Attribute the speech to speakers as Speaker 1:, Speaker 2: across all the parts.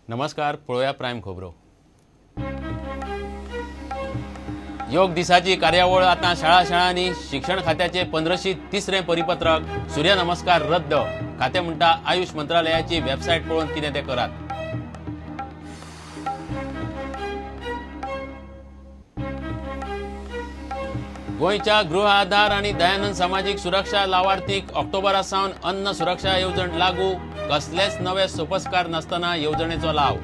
Speaker 1: नमस्कार, पळोवया प्रायम खबरो. योग दिसाची कार्यावळ आतां शाळा शाळांनी. शिक्षण खात्याचे 1503 परिपत्रक. सूर्य नमस्कार रद्द. खातें म्हणटा आयुष मंत्रालयाची वेबसायट पळोवन कितें तें करात. गोंयच्या गृह आधार आनी दयानंद सामाजीक सुरक्षा लावार्थीक ऑक्टोबरा सावन अन्न सुरक्षा येवजण लागू. कसलेच नवे सोपस्कार नासतना येवजणेचो लाव.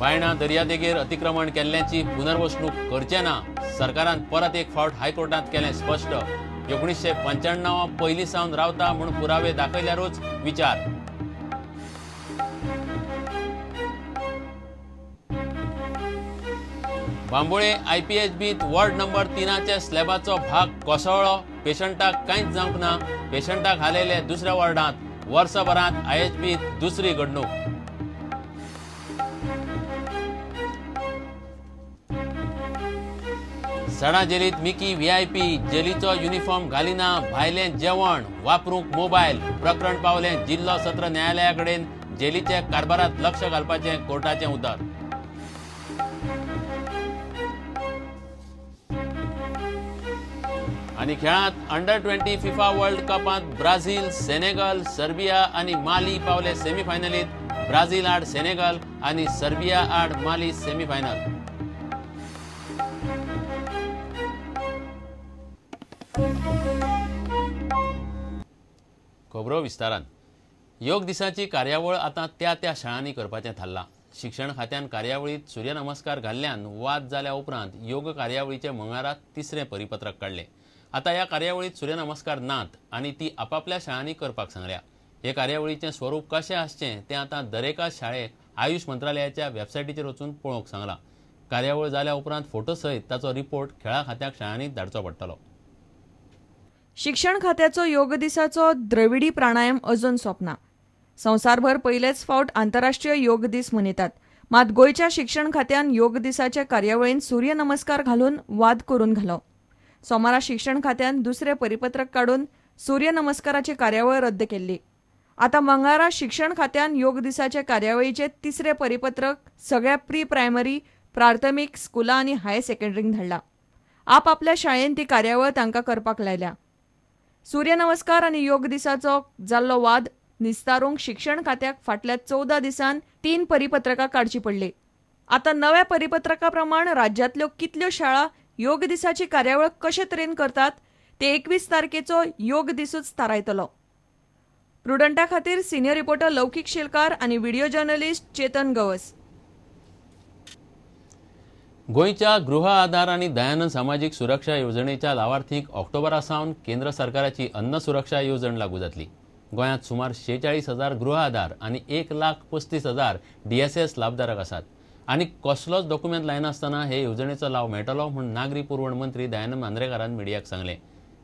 Speaker 1: बायणा दर्यादेगेर अतिक्रमण केल्ल्याची पुनर्वसणूक करचे ना. सरकारान परत एक फावट हायकोर्टांत केलें स्पश्ट. 1995 पयलीं सावन रावता म्हूण पुरावे दाखयल्यारूच विचार. बांबोळे आयपीएचबीत वॉर्ड नंबर 3च्या स्लॅबाचो भाग कोसळ्ळो. पेशंटाक कांयच जावंक ना. पेशंटाक हालयले दुसऱ्या वॉर्डांत. वर्सभरांत आयएचबीत दुसरी घडणूक. सडा जेलीत मिकी व्हीआयपी. जेलीचो युनिफॉर्म घालिना, भायलें जेवण, वापरूंक मोबायल. प्रकरण पावलें जिल्लो सत्र न्यायालया कडेन. जेलीच्या कारभारांत लक्ष घालपाचें कोर्टाचें उतर. आनी खेळांत अंडर 20 फिफा वर्ल्ड कपांत ब्राझील, सेनेगल, सर्बिया आनी माली पावले सेमीफायनलीत. ब्राझील आड सेनेगल आनी सर्बिया आड माली सेमीफायनल. खबरो विस्तारान. योग दिसाची कार्यावळ आतां त्या त्या शाळांनी करपाचें थारलां. शिक्षण खात्यान कार्यावळींत सूर्यनमस्कार घाल्ल्यान वाद जाल्या उपरांत योग कार्यावळीचें मंगळारा तिसरें परिपत्रक काडलें. आतां ह्या कार्यावळींत सूर्यनमस्कार नात आनी ती आपापल्या शाळांनी करपाक सांगल्या. हे कार्यावळीचें स्वरूप कशें आसचें तें आतां दरेका शाळेक आयुष मंत्रालयाच्या वेबसायटीचेर वचून पळोवंक सांगलां. कार्यावळ जाल्या उपरांत फोटो सयत ताचो रिपोर्ट खेळा खात्याक शाळांनी धाडचो पडटलो.
Speaker 2: शिक्षण खात्याचो योग दिसाचो द्रविडी प्राणायाम अजून सोंपना. संवसारभर पयलेच फावट आंतरराष्ट्रीय योग दीस मनयतात. मात गोंयच्या शिक्षण खात्यान योग दिसाच्या कार्यावळींत सूर्यनमस्कार घालून वाद करून घालो. सोमारा शिक्षण खात्यान दुसरें परिपत्रक काडून सूर्यनमस्काराची कार्यावळ रद्द केल्ली. आतां मंगळारा शिक्षण खात्यान योग दिसाच्या कार्यावळीचें तिसरें परिपत्रक सगळ्या प्री प्रायमरी, प्राथमीक स्कुलां आनी हायर सेकंडरींक धाडलां. आपापल्या शाळेन ती कार्यावळ तांकां करपाक लायल्या. सूर्यनमस्कार आनी योग दिसाचो जाल्लो वाद निस्तारूंक शिक्षण खात्याक फाटल्या 14 दिसांत 3 परिपत्रकां काडचीं पडलीं. आतां नव्या परिपत्रका प्रमाण राज्यांतल्यो कितल्यो शाळा योग दिसाची कार्यावळ कशे तरेन करतात ते 21 तारखेचो योग दिसूच थारायतलो. प्रुडंटा खातीर सिनियर रिपोर्टर लौकीक शेलकार आनी व्हिडिओ जर्नलिस्ट चेतन गवस.
Speaker 1: गोंयच्या गृह आधार आनी दयानंद सामाजीक सुरक्षा येवजणेच्या लावार्थींक ऑक्टोबरा सावन केंद्र सरकाराची अन्न सुरक्षा येवजण लागू जातली. गोंयांत सुमार 46,000 गृह आधार आनी 1,35,000 डीएसएस लाभधारक आसात आनी कसलोच डॉक्युमेंट लायनासतना हे येवजणेचो लाव मेळटलो म्हूण नागरी पुरवण मंत्री दयानंद मांद्रेकारान मिडियाक सांगलें.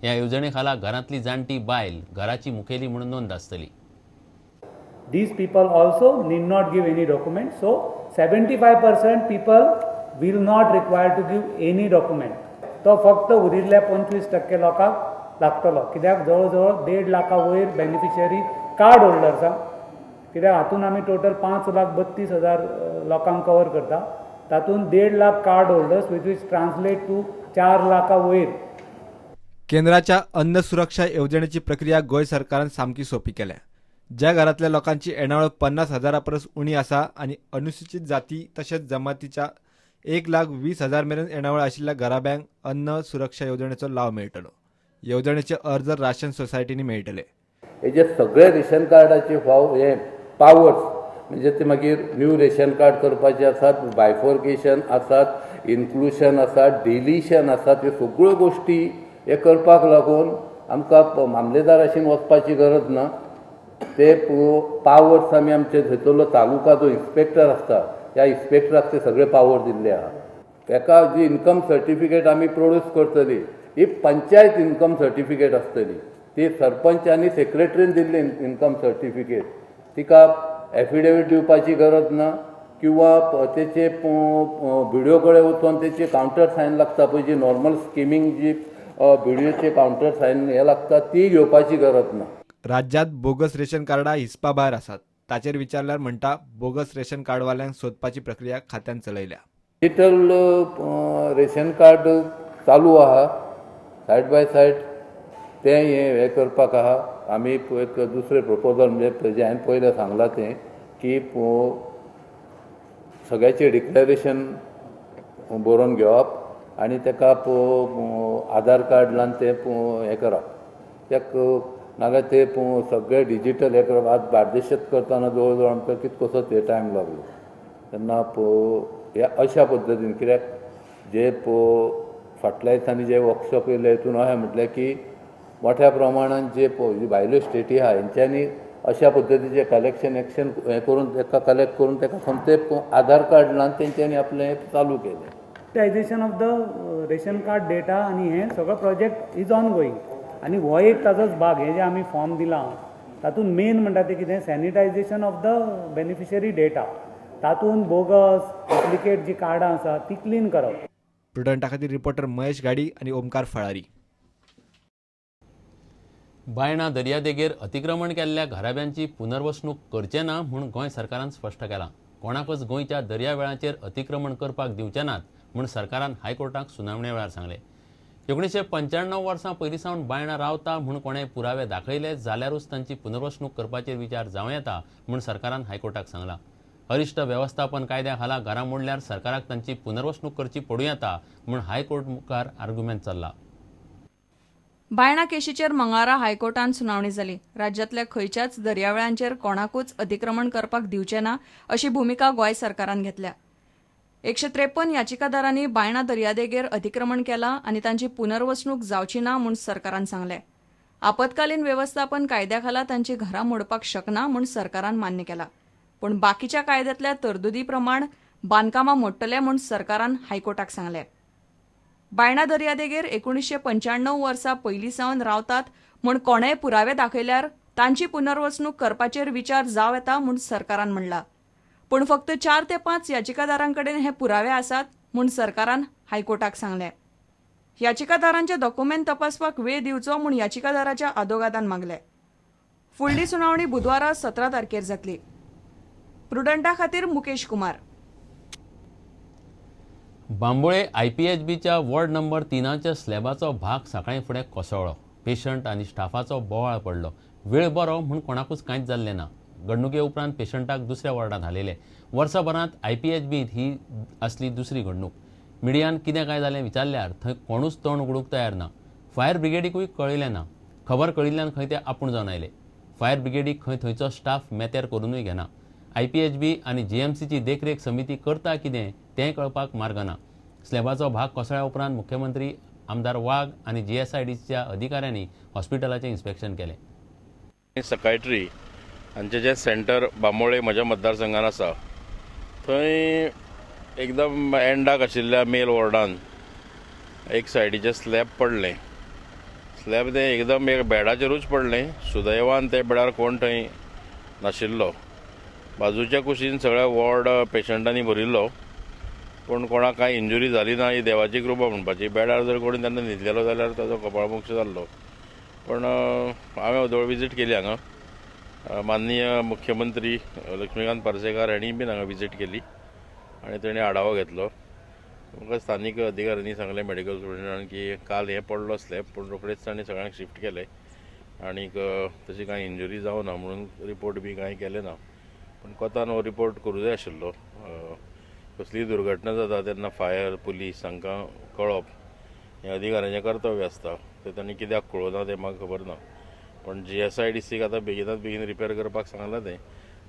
Speaker 1: ह्या येवजणे खाला घरांतली जाणटी बायल घराची मुखेली म्हूण नोंद आसतली.
Speaker 3: These people also need not give any document. So 75% people will not require to give any document. तो फक्त उरिल्ल्या 25% लोकांक लागतलो. कित्याक जवळ जवळ 1.5 लाखा वयर बेनिफिशियरी कार्ड होल्डर्स आसा. कित्याक हातून आमी टोटल 5,32,000 लोकांक कवर करता. तातूंत 1.5 lakh card holders which is translate to 4 लाखा वयर.
Speaker 4: केंद्राच्या अन्न सुरक्षा येवजणेची प्रक्रिया गोंय सरकारान सामकी सोंपी केल्या. ज्या घरांतल्या लोकांची येणावळ 50,000 परस उणी आसा आनी अनुसूचित जाती तशेंच जमातीच्या 1,20,000 मेरेन येणावळ आशिल्ल्या घराब्यांक अन्न सुरक्षा येवजणेचो लाव मेळटलो. येवजणेचे अर्ज राशन सोसायटींनी मेळटले.
Speaker 5: हे जे सगळे रेशन कार्डाचे फाव हे पावर्स म्हणजे ते मागीर न्यू रेशन कार्ड करपाचे आसात, बायफोर्केशन आसात, इन्क्लुशन आसा, डिलिशन आसा, त्यो सगळ्यो गोश्टी हे करपाक लागून आमकां मामलेदाराशीन वचपाची गरज ना. ते पावर्स आमी आमचे थंयसरलो तालुका जो इन्स्पेक्टर आसता त्या इन्स्पेक्टराक ते सगळे पावर दिल्ले आहा. ताका जी इन्कम सर्टिफिकेट आमी प्रोड्यूस करतली ही पंचायत इन्कम सर्टिफिकेट आसतली. ती सरपंच आनी सेक्रेटरीन दिल्ली इन्कम सर्टिफिकेट तिका एफिडेवीट दिवपाची गरज ना किंवा तेचे व्हिडिओ कडेन वचून तेचे कावंटर सायन लागता पळय, जी नॉर्मल स्किमींग जी बीडीओचे कावंटर सायन हे लागता ती घेवपाची गरज ना.
Speaker 4: राज्यात बोगस रेशन कार्डां हिसपा भायर आसात. ताचेर विचारल्यार म्हणटा बोगस रेशन कार्डवाल्यांक सोदपाची प्रक्रिया खात्यान चलयल्या.
Speaker 5: डिजिटल रेशन कार्ड चालू आहा, सायड बाय सायड तें हें करपाक आहा. आमी एक दुसरें प्रपोजल म्हणजे जें हांवें पयलें सांगलां तें की सगळ्याचें डिक्लेरेशन बरोवन घेवप आनी ताका आधार कार्ड लावन तें हें करप तेका, नाजाल्यार ते सगळें डिजिटल हें करप. आज बार्देशांत करतना जवळ जवळ आमकां कितकोसोच हे टायम लागलो तेन्ना ह्या अशा पद्दतीन, कित्याक जे फाटल्या दिसांनी जे वर्कशॉप येयले हितून अशें म्हटलें की मोठ्या प्रमाणान जे भायल्यो स्टेटी आहा हेंच्यांनी अशा पद्दतीचें कलेक्शन एक्शन हें करून ताका कलेक्ट करून ताका सोमतें आधार कार्ड लावन तेंच्यांनी आपलें चालू केलें.
Speaker 3: Digitisation of the ration card data आनी हें सगळो प्रोजेक्ट is on going आनी हो एक ताजोच भाग. हें जें आमी फॉर्म दिलां तातूंत मेन म्हणटा तें कितें, sanitisation of the beneficiary data, तातूंत बोगस डुप्लिकेट जी कार्डां आसा ती क्लीन करप.
Speaker 4: प्रुडंटा खातीर रिपोर्टर महेश घाडी आनी ओमकार फळारी.
Speaker 1: बायणा दर्यादेगेर अतिक्रमण केल्ल्या घराब्यांची पुनर्वसणूक करचे ना म्हूण गोंय सरकारान स्पश्ट केलां. कोणाकच गोंयच्या दर्यावेळांचेर अतिक्रमण करपाक दिवचे नात म्हूण सरकारान हायकोर्टाक सुनावणे वेळार सांगलें. 1995 वर्सां पयलीं सावन बायणा रावता म्हूण कोणें पुरावे दाखयले जाल्यारूच तांची पुनर्वसणूक करपाचेर विचार जावं येता म्हूण सरकारान हायकोर्टाक सांगलां. अरिश्ट वेवस्थापन कायद्या खाला घरां मोडल्यार सरकाराक तांची पुनर्वसणूक करची पडूं येता म्हूण हायकोर्ट मुखार आर्ग्युमेंट चल्ला.
Speaker 2: बायणा केशीचेर मंगळारा हायकोर्टान सुनावणी जाली. राज्यांतल्या खंयच्याच दर्यावेळांचेर कोणाकूच अतिक्रमण करपाक दिवचें ना अशी भुमिका गोंय सरकारान घेतल्या. 153 याचिकादारांनी बायणा दर्यादेगेर अतिक्रमण केलां आनी तांची पुनर्वसणूक जावची ना म्हूण सरकारान सांगलें. आपत्कालीन वेवस्थापन कायद्या खाला तांची घरां मोडपाक शकना म्हूण सरकारान मान्य केलां, पूण बाकीच्या कायद्यांतल्या तरतुदी प्रमाण बांदकामां मोडटले म्हूण सरकारान हायकोर्टाक सांगलें. बायणा दर्यादेगेर 1995 वर्सा पयलीं सावन रावतात म्हूण कोणेय पुरावे दाखयल्यार तांची पुनर्वसणूक करपाचेर विचार जावं येता म्हूण सरकारान म्हणलां. पूण फक्त 4 ते 5 याचिकादारांकडेन हे पुरावे आसात म्हूण सरकारान हायकोर्टाक सांगलें. याचिकादारांचे डॉक्युमेंट तपासपाक वेळ दिवचो म्हूण याचिकादाराच्या आदोगादान मागलें. फुडली सुनावणी बुधवारा 17 तारखेर जातली. प्रुडंटा खातीर मुकेश कुमार.
Speaker 1: बांबोळे IPHBच्या वॉर्ड नंबर 3च्या स्लॅबाचो भाग सकाळीं फुडें कोसळ्ळो. पेशंट आनी स्टाफाचो बोवाळ पडलो. वेळ बरो म्हूण कोणाकूच कांयच जाल्लें ना. घडणुके उपरांत पेशंटाक दुसऱ्या वॉर्डांत हालयले. वर्सभरांत IPHBंत ही आसली दुसरी घडणूक. मिडियान कितें काय जालें विचारल्यार थंय कोणूच तोंड उगडूंक तयार ना. फायर ब्रिगेडीकूय कळयलें ना. खबर कळिल्ल्यान खंय ते आपूण जावन आयले. फायर ब्रिगेडीक खंय थंयचो स्टाफ मेतेर करुनूय घेना. IPHB आनी GMCची देखरेख समिती करता कितें तें कळपाक मार्ग ना. स्लॅबाचो भाग कोसळ्या उपरांत मुख्यमंत्री आमदार वाघ आनी GSIDCच्या अधिकाऱ्यांनी हॉस्पिटलाचें इन्स्पेक्शन केलें.
Speaker 6: सायकायट्री हांचें जें सेंटर बांबोळे म्हज्या मतदारसंघान आसा थंय एकदम एंडाक आशिल्ल्या मेल वॉर्डान एक सायडीचें स्लॅब पडलें. स्लॅब तें एकदम एक बेडाचेरूच पडलें. सुदैवान त्या बेडार कोण थंय नाशिल्लो. बाजूच्या कुशीन सगळ्या वॉर्ड पेशंटांनी भरिल्लो, पूण कोणाक कांय इंजुरी जाली ना ही देवाची कृपा म्हणपाची. बेडार जर कोणी तेन्ना न्हिदलेलो जाल्यार ताजो कपाळमोक्ष जाल्लो. पूण हांवें वदोळ विजीट केली हांगा. माननीय मुख्यमंत्री लक्ष्मीकांत पार्सेकार हांणी बीन हांगा विजीट केली आनी तेणी आढावो घेतलो. म्हाका स्थानीक अधिकाऱ्यांनी सांगलें, मेडिकल सुपरिटेंडंटान, की काल हें पडलो स्लॅब, पूण रोखडेच तांणी सगळ्यांक शिफ्ट केलें आनीक तशी कांय इंजुरी जावना म्हणून रिपोर्ट बी कांय केलें ना. पूण कोतान हो रिपोर्ट करूं जाय आशिल्लो. कसलीय दुर्घटना जाता तेन्ना फायर पुलीस हांकां कळप हें अधिकाऱ्यांचें कर्तव्य आसता. तें तांणी कित्याक कळोवना तें म्हाका खबर ना. पूण GSIDCक आतां बेगिनात बेगीन रिपेर करपाक सांगलां तें.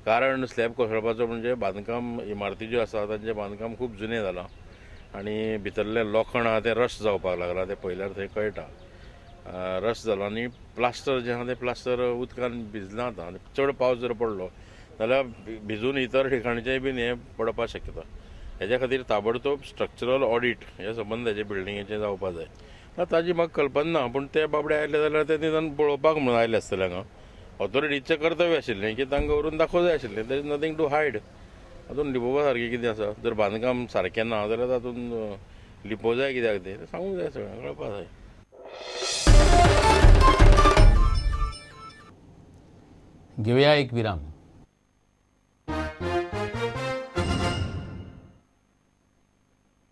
Speaker 6: कारण स्लॅब कोसळपाचो म्हणजे बांदकाम इमारती ज्यो आसा तांचें बांदकाम खूब जुनें जालां आनी भितरलें लोखण आहा तें रस्ट जावपाक लागलां. तें पळयल्यार थंय कळटा रस्ट जालो आनी प्लास्टर जें आहा तें प्लास्टर उदकान भिजलां आतां आनी चड पावस जर पडलो जाल्यार भिजून इतर ठिकाणचें बीन हें पडपाक शक्यता. हेज्या खातीर ताबडतोब स्ट्रक्चरल ऑडीट हे संबंदाचें बिल्डिंगेचें जावपाक जाय. ताजी म्हाका कल्पना ना, पूण ते बाबडे आयले जाल्यार ते निदान पळोवपाक म्हणून आयले आसतले हांगा. ऑथॉरिटीचें कर्तव्य आशिल्लें की तांकां व्हरून दाखोवंक जाय आशिल्लें. There is nothing to hide. तातूंत लिपोवपा सारकें कितें आसा? जर बांदकाम सारकें ना जाल्यार तातूंत लिपोवंक जाय कित्याक तें सांगूंक जाय, सगळ्यांक कळपाक जाय.
Speaker 1: घेवया एक विराम.